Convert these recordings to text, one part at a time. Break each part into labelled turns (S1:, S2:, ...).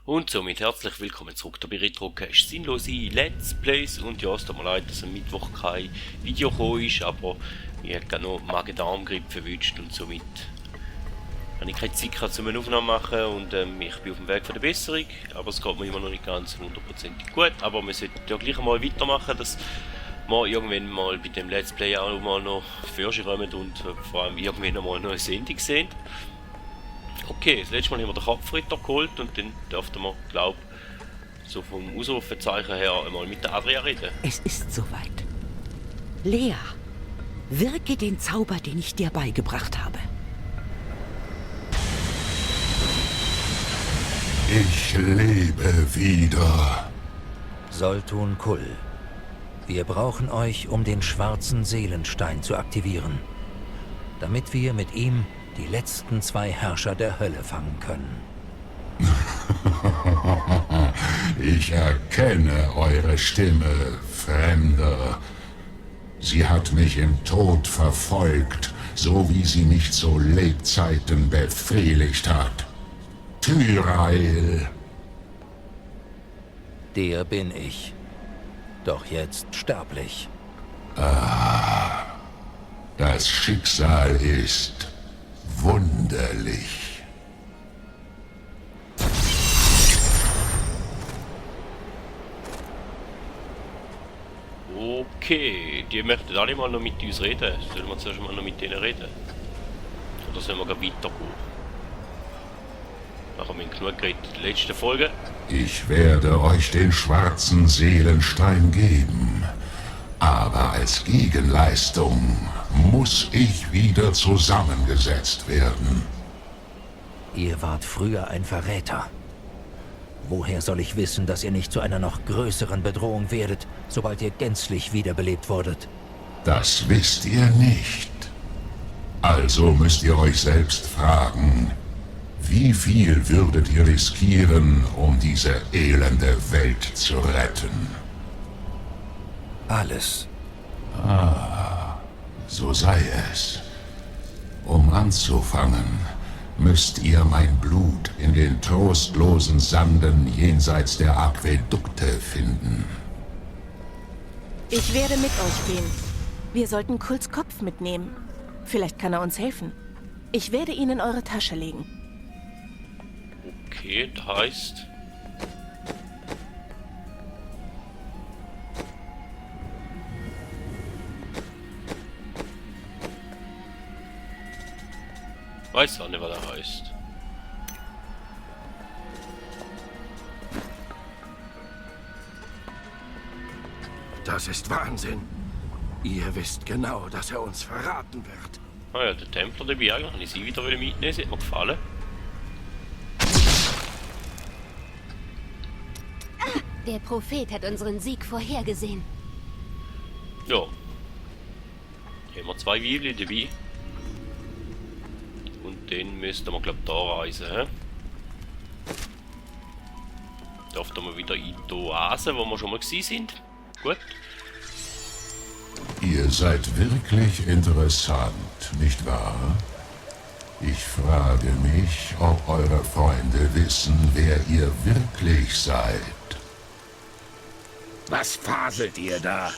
S1: Und somit herzlich willkommen zurück bei Retrocast Sinnlose Let's Plays. Und ja, es tut mir leid, dass am Mittwoch kein Video gekommen ist, aber ich habe gerade noch Magen-Darm-Grippe verwünscht und somit habe ich keine Zeit gehabt, um eine Aufnahme machen und ich bin auf dem Weg von der Besserung, aber es geht mir immer noch nicht ganz 100% gut, aber wir sollten ja gleich einmal weitermachen, dass wir irgendwann mal bei dem Let's Play auch mal noch Fürsche kommen und vor allem irgendwann mal noch eine Sendung sehen. Okay, das letzte Mal haben wir den Kapfritter geholt und dann dürften wir, glaube ich, so vom Ausrufezeichen her einmal mit der Adria reden.
S2: Es ist soweit. Lea, wirke den Zauber, den ich dir beigebracht habe.
S3: Ich lebe wieder.
S4: Soltun Kull. Wir brauchen euch, um den schwarzen Seelenstein zu aktivieren, damit wir mit ihm die letzten zwei Herrscher der Hölle fangen können.
S3: Ich erkenne eure Stimme, Fremder. Sie hat mich im Tod verfolgt, so wie sie mich zu Lebzeiten befehligt hat. Tyrael.
S4: Der bin ich. Doch jetzt sterblich.
S3: Das Schicksal ist wunderlich.
S1: Okay, die möchten alle mal noch mit uns reden. Sollen wir zuerst mal noch mit denen reden? Oder sollen wir gleich weitergehen? Nachher haben wir genug geredet in der letzten Folge.
S3: Ich werde euch den schwarzen Seelenstein geben. Aber als Gegenleistung muss ich wieder zusammengesetzt werden.
S4: Ihr wart früher ein Verräter. Woher soll ich wissen, dass ihr nicht zu einer noch größeren Bedrohung werdet, sobald ihr gänzlich wiederbelebt wurdet?
S3: Das wisst ihr nicht. Also müsst ihr euch selbst fragen, wie viel würdet ihr riskieren, um diese elende Welt zu retten?
S4: Alles.
S3: So sei es. Um anzufangen, müsst ihr mein Blut in den trostlosen Sanden jenseits der Aquädukte finden.
S5: Ich werde mit euch gehen. Wir sollten Kults Kopf mitnehmen. Vielleicht kann er uns helfen. Ich werde ihn in eure Tasche legen.
S1: Okay, das heißt... Weiß auch nicht, was er heißt.
S6: Das ist Wahnsinn. Ihr wisst genau, dass er uns verraten wird.
S1: Ah ja, der Templer dabei, eigentlich kann ich sie wieder mitnehmen, sie hat mir gefallen.
S7: Der Prophet hat unseren Sieg vorhergesehen.
S1: Ja. Hier haben wir zwei Weibchen dabei. Und den müssten wir, glaube ich, da reisen. He? Dürften wir wieder in die Oase, wo wir schon mal gewesen sind. Gut.
S3: Ihr seid wirklich interessant, nicht wahr? Ich frage mich, ob eure Freunde wissen, wer ihr wirklich seid.
S6: Was faselt ihr da?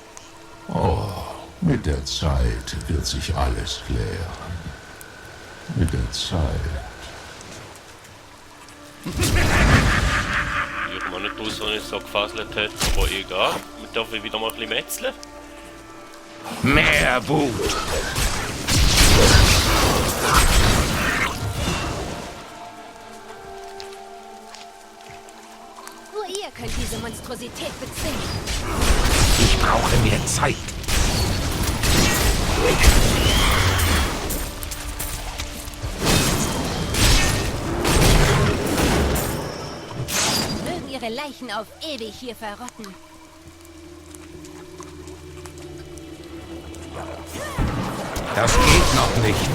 S3: Oh, mit der Zeit wird sich alles klären. Mit der Zeit.
S1: Ich habe nicht gewusst, was ich so gefaselt hat, aber egal. Wir dürfen wieder mal ein bisschen metzeln.
S6: Mehr Wut!
S7: Nur ihr könnt diese Monstrosität bezwingen.
S6: Ich brauche mehr Zeit.
S7: Mögen ihre Leichen auf ewig hier verrotten.
S6: Das geht noch nicht.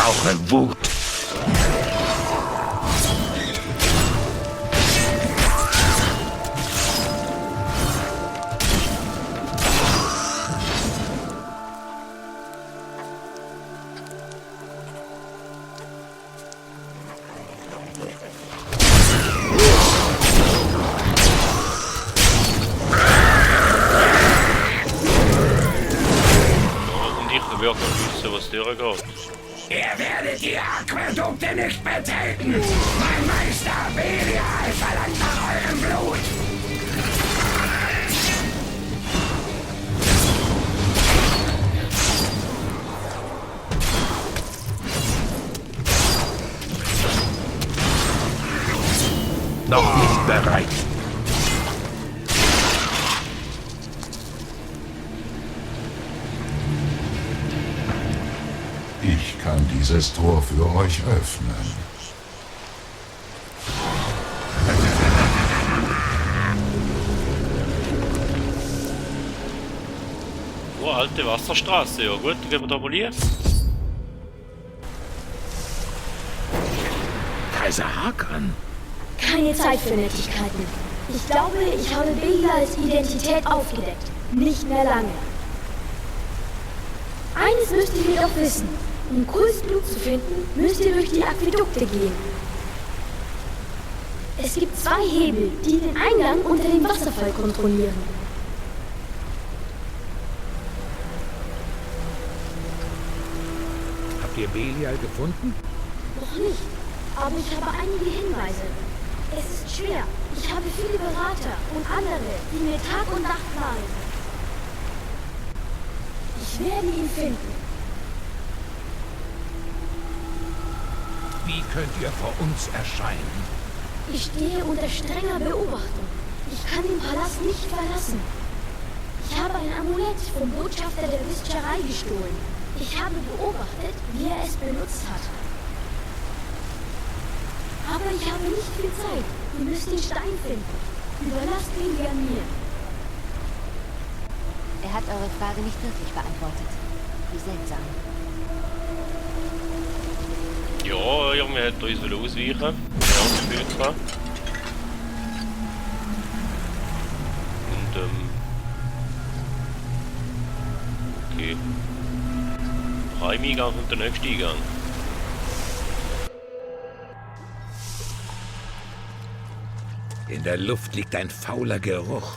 S6: brauche Wut.
S1: Und ich will wissen, was durchgeht.
S8: Ihr werdet die Aquädukte nicht betreten! Mein Meister Belial verlangt nach eurem Blut!
S6: Noch nicht bereit.
S3: Ich kann dieses Tor für euch öffnen.
S1: Oh, alte Wasserstraße, ja gut, dann gehen wir da mal hin.
S6: Kaiser Hakan.
S9: Keine Zeit für Nettigkeiten. Ich glaube, ich habe Belials Identität aufgedeckt. Nicht mehr lange. Eines müsst ihr jedoch wissen. Um Kulls Blut zu finden, müsst ihr durch die Aquädukte gehen. Es gibt 2 Hebel, die den Eingang unter dem Wasserfall kontrollieren.
S6: Habt ihr Belial gefunden?
S9: Noch nicht, aber ich habe einige Hinweise. Es ist schwer. Ich habe viele Berater und andere, die mir Tag und Nacht malen. Ich werde ihn finden.
S6: Wie könnt ihr vor uns erscheinen?
S9: Ich stehe unter strenger Beobachtung. Ich kann den Palast nicht verlassen. Ich habe ein Amulett vom Botschafter der Wischerei gestohlen. Ich habe beobachtet, wie er es benutzt hat. Aber ich habe nicht viel Zeit. Ihr müsst den Stein finden. Überlasst ihn ja mir.
S7: Er hat eure Frage nicht wirklich beantwortet. Wie seltsam.
S1: Ja, Junge, hat uns ausweichen. Ja, gefühlt gehabt. Und, okay. Heimeingang und der nächste Eingang.
S6: In der Luft liegt ein fauler Geruch.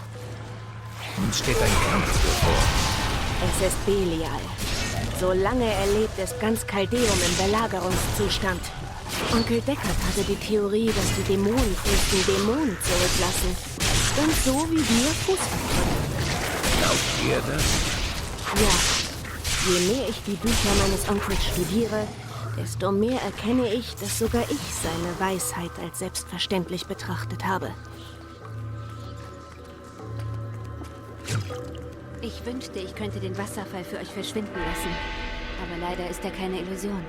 S6: Uns steht ein Kampf bevor.
S5: Es ist Belial. Solange er lebt, ist ganz Chaldeum im Belagerungszustand. Onkel Deckard hatte die Theorie, dass die Dämonenfürsten Dämonen zurücklassen. Und so wie wir Fußabdrücke.
S6: Glaubt ihr das?
S5: Ja. Je mehr ich die Bücher meines Onkels studiere, desto mehr erkenne ich, dass sogar ich seine Weisheit als selbstverständlich betrachtet habe.
S7: Ich wünschte, ich könnte den Wasserfall für euch verschwinden lassen. Aber leider ist er keine Illusion.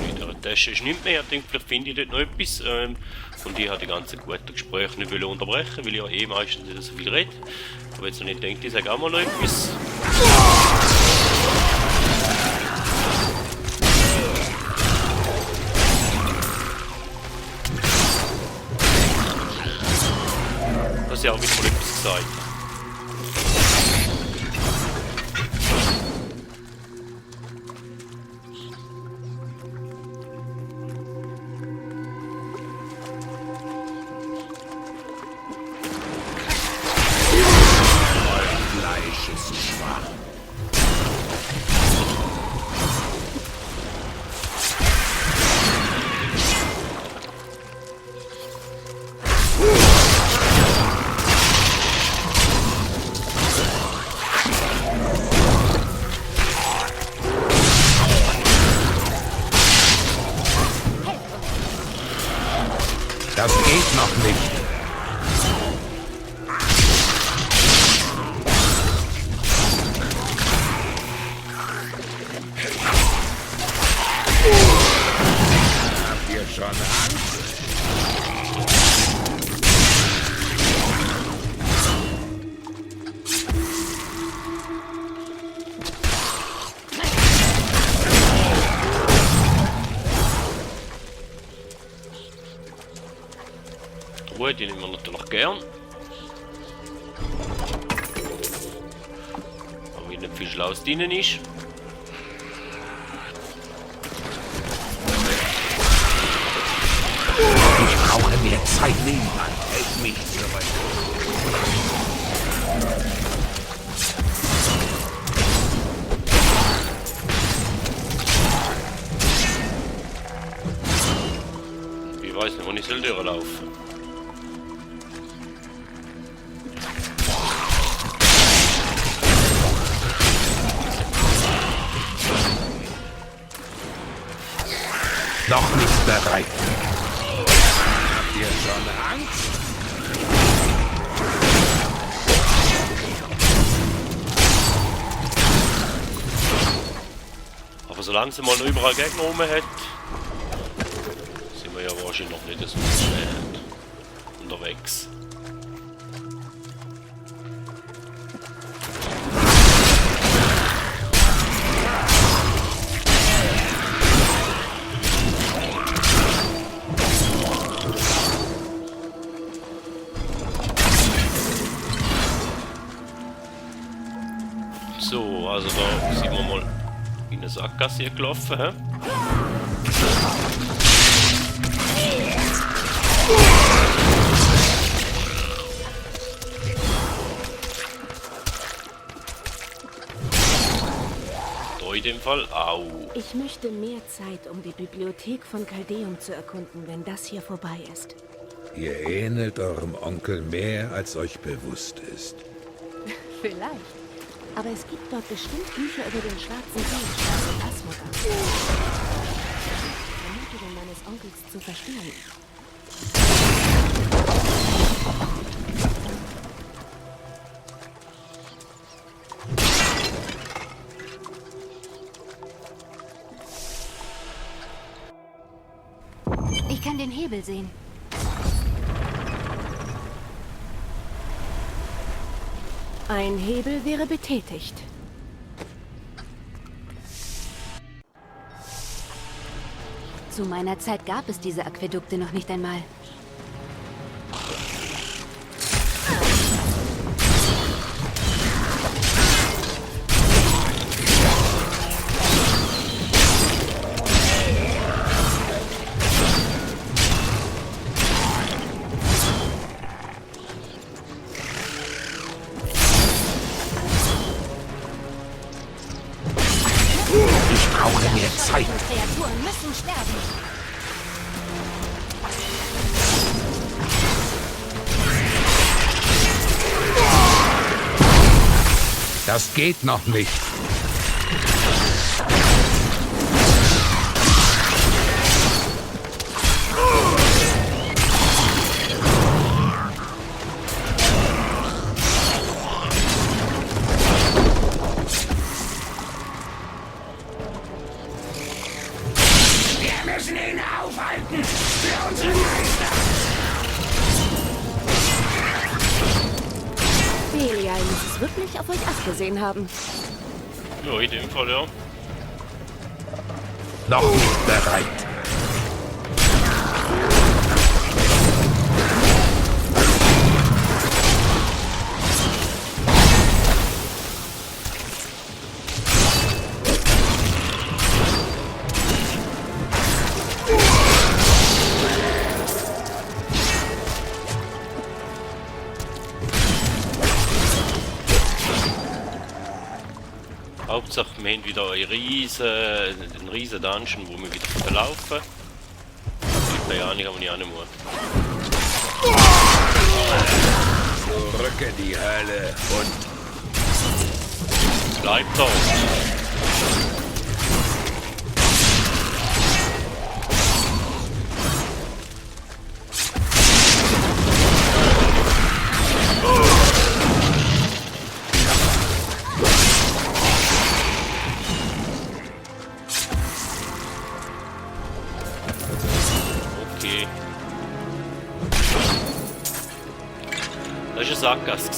S1: In der Tasche ist nichts mehr. Ich denke, vielleicht finde ich dort noch etwas. Und ich habe die ganzen guten Gespräche nicht unterbrechen, weil ich ja eh meistens nicht so viel rede. Aber jetzt noch nicht denkt, ich sage auch mal noch etwas. Das ist ja auch wieder mal etwas gesagt.
S6: Fleisch ist schwach.
S1: gut, die nehmen wir natürlich gern. Aber wie nicht viel Schlaues drinnen ist.
S6: Ich brauche mehr Zeit. Niemand hält mich zurück.
S1: Ich weiß nicht, wo ich soll durchlaufen.
S6: Noch nicht bereit. Habt ihr schon Angst?
S1: Aber solange sie mal noch überall Gegner rum hat, sind wir ja wahrscheinlich noch nicht so unterwegs. So, also da sind wir mal in eine Sackgasse gelaufen. He? Da in dem Fall. Au.
S5: Ich möchte mehr Zeit, um die Bibliothek von Caldeum zu erkunden, wenn das hier vorbei ist.
S6: Ihr ähnelt eurem Onkel mehr, als euch bewusst ist.
S5: Vielleicht. Aber es gibt dort bestimmt Bücher über den schwarzen Seelenstein und Asmodar. Vermutungen meines Onkels zu verstehen.
S7: Ich kann den Hebel sehen.
S5: Ein Hebel wäre betätigt.
S7: Zu meiner Zeit gab es diese Aquädukte noch nicht einmal.
S6: Ich brauche mehr Zeit.
S7: Kreaturen müssen sterben.
S6: Das geht noch nicht.
S8: Wir müssen ihn aufhalten für unseren Meister.
S5: Belial muss es wirklich auf euch abgesehen haben.
S1: Ja, in dem Fall ja.
S6: Noch nicht bereit.
S1: Hauptsache, wir haben wieder einen riesen Dungeon, wo wir wieder verlaufen. Keine Ahnung, aber nicht an muss.
S6: Zurück in die Hölle und
S1: Bleibt dort. Okay. Das war eine Sackgasse.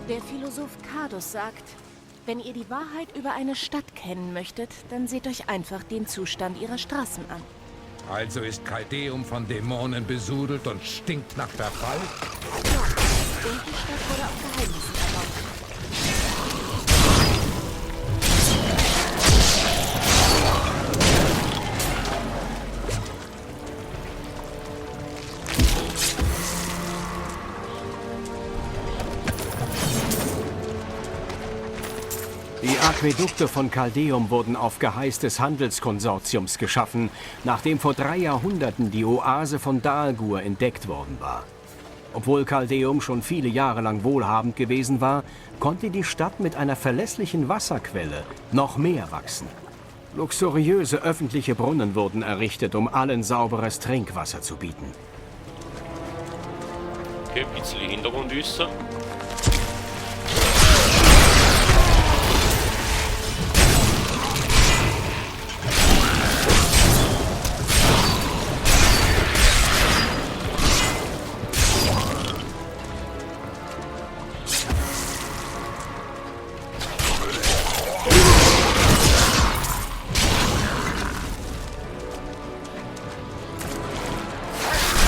S5: Der Philosoph Cadus sagt, wenn ihr die Wahrheit über eine Stadt kennen möchtet, dann seht euch einfach den Zustand ihrer Straßen an.
S6: Also ist Caldeum von Dämonen besudelt und stinkt nach Verfall?
S5: Ja, und die Stadt wurde auf Geheimnissen erbaut.
S10: Die Aquädukte von Caldeum wurden auf Geheiß des Handelskonsortiums geschaffen, nachdem vor 3 Jahrhunderten die Oase von Dalgur entdeckt worden war. Obwohl Caldeum schon viele Jahre lang wohlhabend gewesen war, konnte die Stadt mit einer verlässlichen Wasserquelle noch mehr wachsen. Luxuriöse öffentliche Brunnen wurden errichtet, um allen sauberes Trinkwasser zu bieten.
S1: Okay, ein bisschen Hintergrundwissen.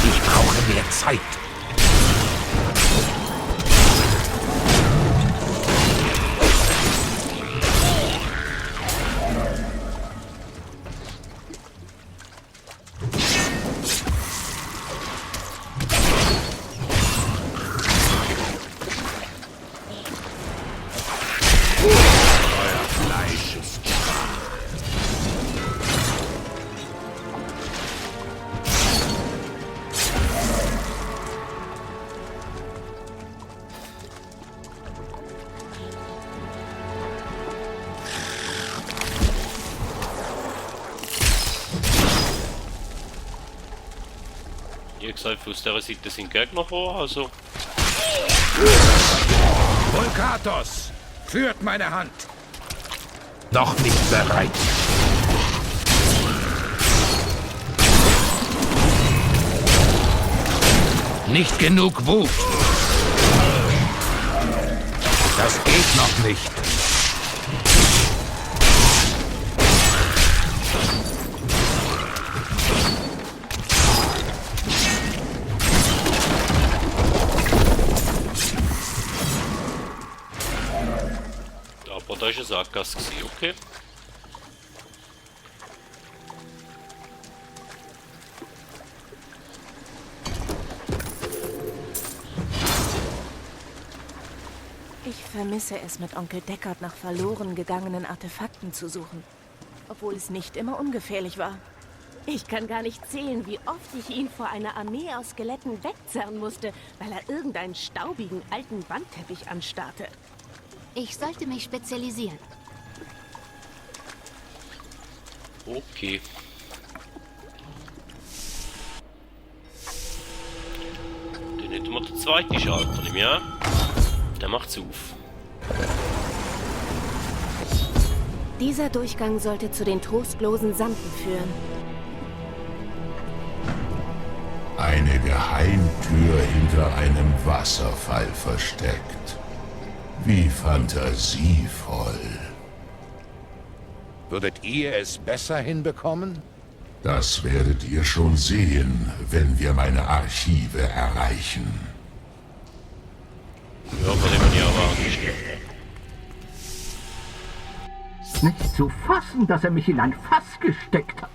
S6: Ich brauche mehr Zeit. Euer Fleisch ist
S1: Wie gesagt, aus dieser Seite sind Gegner vor, also
S6: Volkatos! Führt meine Hand! Noch nicht bereit. Nicht genug Wut. Das geht noch nicht.
S1: aber da ist eine Sackgasse gewesen, okay.
S5: Ich vermisse es, mit Onkel Deckard nach verloren gegangenen Artefakten zu suchen. Obwohl es nicht immer ungefährlich war. Ich kann gar nicht zählen, wie oft ich ihn vor einer Armee aus Skeletten wegzerren musste, weil er irgendeinen staubigen alten Wandteppich anstarrte.
S7: Ich sollte mich spezialisieren.
S1: Okay. Dann hätten wir den zweiten Schalter, nehme ich an. Der macht's auf.
S5: Dieser Durchgang sollte zu den trostlosen Sanden führen.
S3: Eine Geheimtür hinter einem Wasserfall versteckt. Wie fantasievoll.
S6: Würdet ihr es besser hinbekommen?
S3: Das werdet ihr schon sehen, wenn wir meine Archive erreichen.
S1: Ja, von dem man ja erwartet.
S11: Nicht zu fassen, dass er mich in ein Fass gesteckt hat.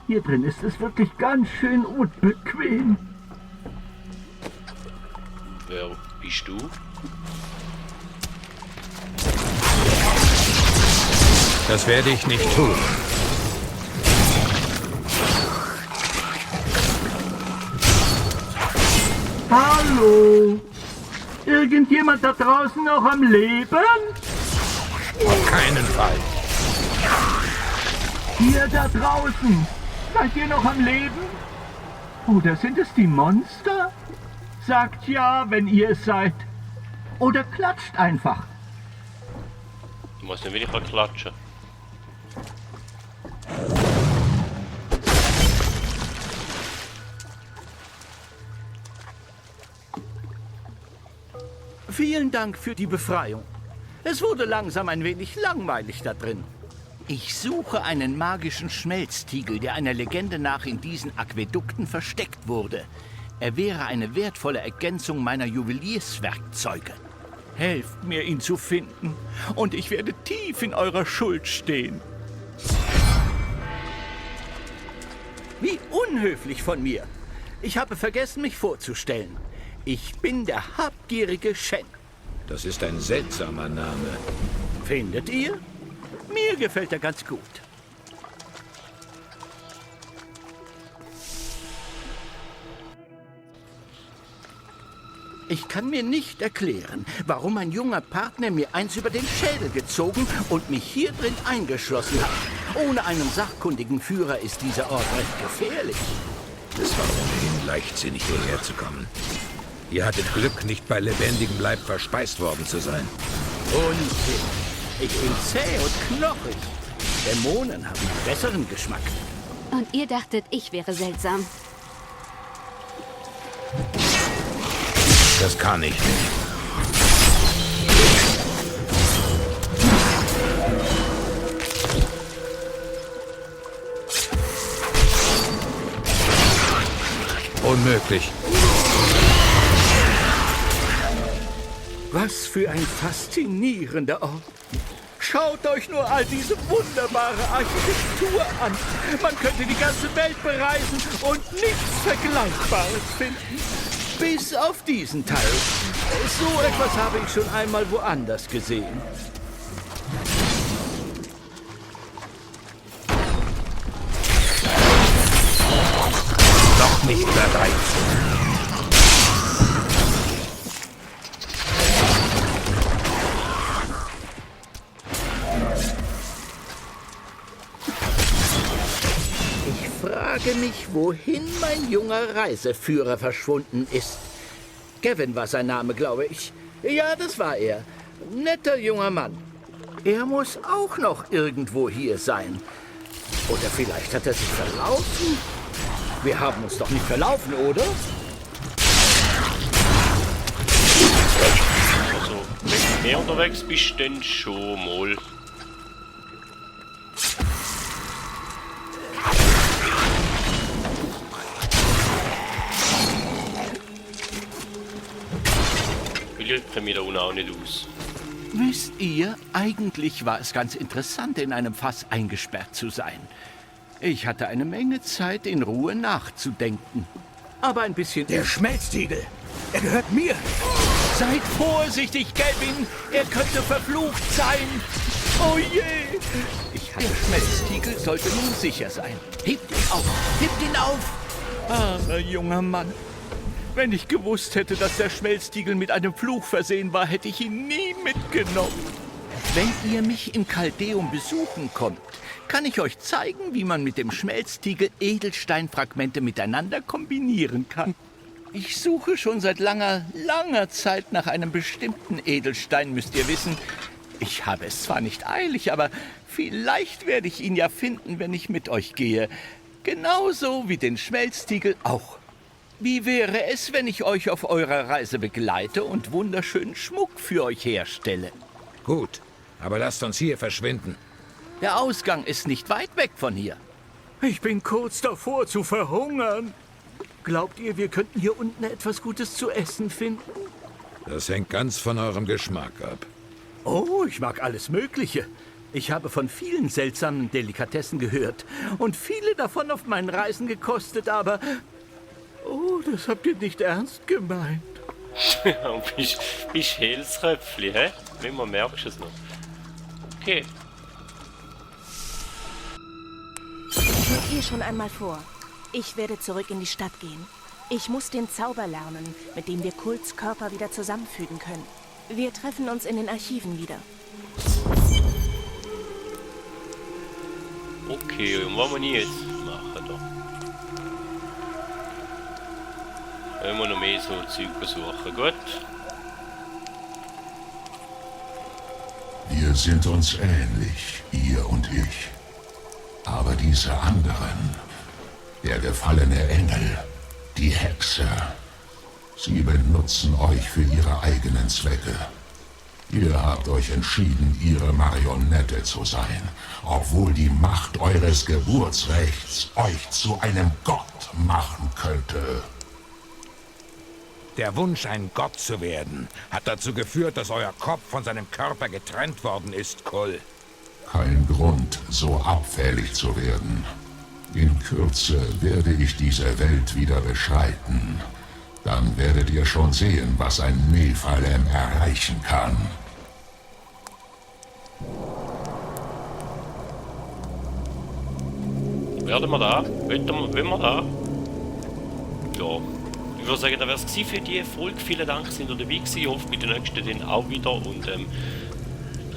S11: Hier drin ist es wirklich ganz schön unbequem.
S1: Wer bist du?
S6: Das werde ich nicht tun.
S11: Hallo? Irgendjemand da draußen noch am Leben?
S6: Auf keinen Fall.
S11: Ihr da draußen, seid ihr noch am Leben? Oder sind es die Monster? Sagt ja, wenn ihr es seid. Oder klatscht einfach.
S1: Ich muss nicht wenig klatschen.
S11: Vielen Dank für die Befreiung. Es wurde langsam ein wenig langweilig da drin. Ich suche einen magischen Schmelztiegel, der einer Legende nach in diesen Aquädukten versteckt wurde. Er wäre eine wertvolle Ergänzung meiner Juwelierswerkzeuge. Helft mir, ihn zu finden, und ich werde tief in eurer Schuld stehen. Wie unhöflich von mir. Ich habe vergessen, mich vorzustellen. Ich bin der habgierige Shen.
S6: Das ist ein seltsamer Name.
S11: Findet ihr? Mir gefällt er ganz gut. Ich kann mir nicht erklären, warum ein junger Partner mir eins über den Schädel gezogen und mich hier drin eingeschlossen hat. Ohne einen sachkundigen Führer ist dieser Ort recht gefährlich.
S6: Es war ohnehin leichtsinnig, hierher zu kommen. Ihr hattet Glück, nicht bei lebendigem Leib verspeist worden zu sein.
S11: Unsinn. Ich bin zäh und knochig. Dämonen haben besseren Geschmack.
S7: Und ihr dachtet, ich wäre seltsam.
S6: Das kann ich nicht. Unmöglich.
S11: Was für ein faszinierender Ort. Schaut euch nur all diese wunderbare Architektur an. Man könnte die ganze Welt bereisen und nichts Vergleichbares finden. Bis auf diesen Teil. So etwas habe ich schon einmal woanders gesehen.
S6: Noch nicht bereit.
S11: Ich frage mich, wohin mein junger Reiseführer verschwunden ist. Gavin war sein Name, glaube ich. Ja, das war er. Netter junger Mann. Er muss auch noch irgendwo hier sein. Oder vielleicht hat er sich verlaufen? Wir haben uns doch nicht verlaufen, oder?
S1: Also, wenn du mehr unterwegs bist, dann schon mal. Ich kenne mich da unten auch nicht aus.
S11: Wisst ihr, eigentlich war es ganz interessant, in einem Fass eingesperrt zu sein. Ich hatte eine Menge Zeit, in Ruhe nachzudenken. Aber ein bisschen...
S6: Der Schmelztiegel! Er gehört mir!
S11: Seid vorsichtig, Gavin! Er könnte verflucht sein! Oh je! Der Schmelztiegel sollte nun sicher sein. Hebt ihn auf! Hebt ihn auf! Armer junger Mann! Wenn ich gewusst hätte, dass der Schmelztiegel mit einem Fluch versehen war, hätte ich ihn nie mitgenommen. Wenn ihr mich in Kaldeum besuchen kommt, kann ich euch zeigen, wie man mit dem Schmelztiegel Edelsteinfragmente miteinander kombinieren kann. Ich suche schon seit langer, langer Zeit nach einem bestimmten Edelstein, müsst ihr wissen. Ich habe es zwar nicht eilig, aber vielleicht werde ich ihn ja finden, wenn ich mit euch gehe. Genauso wie den Schmelztiegel auch. Wie wäre es, wenn ich euch auf eurer Reise begleite und wunderschönen Schmuck für euch herstelle?
S6: Gut, aber lasst uns hier verschwinden.
S11: Der Ausgang ist nicht weit weg von hier. Ich bin kurz davor zu verhungern. Glaubt ihr, wir könnten hier unten etwas Gutes zu essen finden?
S6: Das hängt ganz von eurem Geschmack ab.
S11: Oh, ich mag alles Mögliche. Ich habe von vielen seltsamen Delikatessen gehört und viele davon auf meinen Reisen gekostet, aber... Oh, das habt ihr nicht ernst gemeint.
S1: Ja, bist Helsröpfli, hä? Wenn man merkst es noch. Okay.
S5: Ich gehe schon einmal vor. Ich werde zurück in die Stadt gehen. Ich muss den Zauber lernen, mit dem wir Kults Körper wieder zusammenfügen können. Wir treffen uns in den Archiven wieder.
S1: Okay, und was muss ich jetzt machen da? Wenn wir noch mehr so Zeug suchen, gut?
S3: Wir sind uns ähnlich, ihr und ich. Aber diese anderen, der gefallene Engel, die Hexe, sie benutzen euch für ihre eigenen Zwecke. Ihr habt euch entschieden, ihre Marionette zu sein, obwohl die Macht eures Geburtsrechts euch zu einem Gott machen könnte.
S6: Der Wunsch, ein Gott zu werden, hat dazu geführt, dass euer Kopf von seinem Körper getrennt worden ist, Kull.
S3: Kein Grund, so abfällig zu werden. In Kürze werde ich diese Welt wieder beschreiten. Dann werdet ihr schon sehen, was ein Nephalem erreichen kann.
S1: Werden wir da? Wollen wir da? Ja. Ich würde sagen, das wäre es für die Folge. Vielen Dank, dass ihr dabei gewesen. Ich hoffe, bei der nächsten dann auch wieder. Und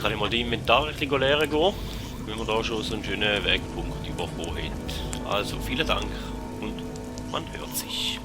S1: kann ich mal die Inventar ein bisschen leeren gehen, wenn wir da schon so einen schönen Wegpunkt bekommen haben. Also, vielen Dank und man hört sich.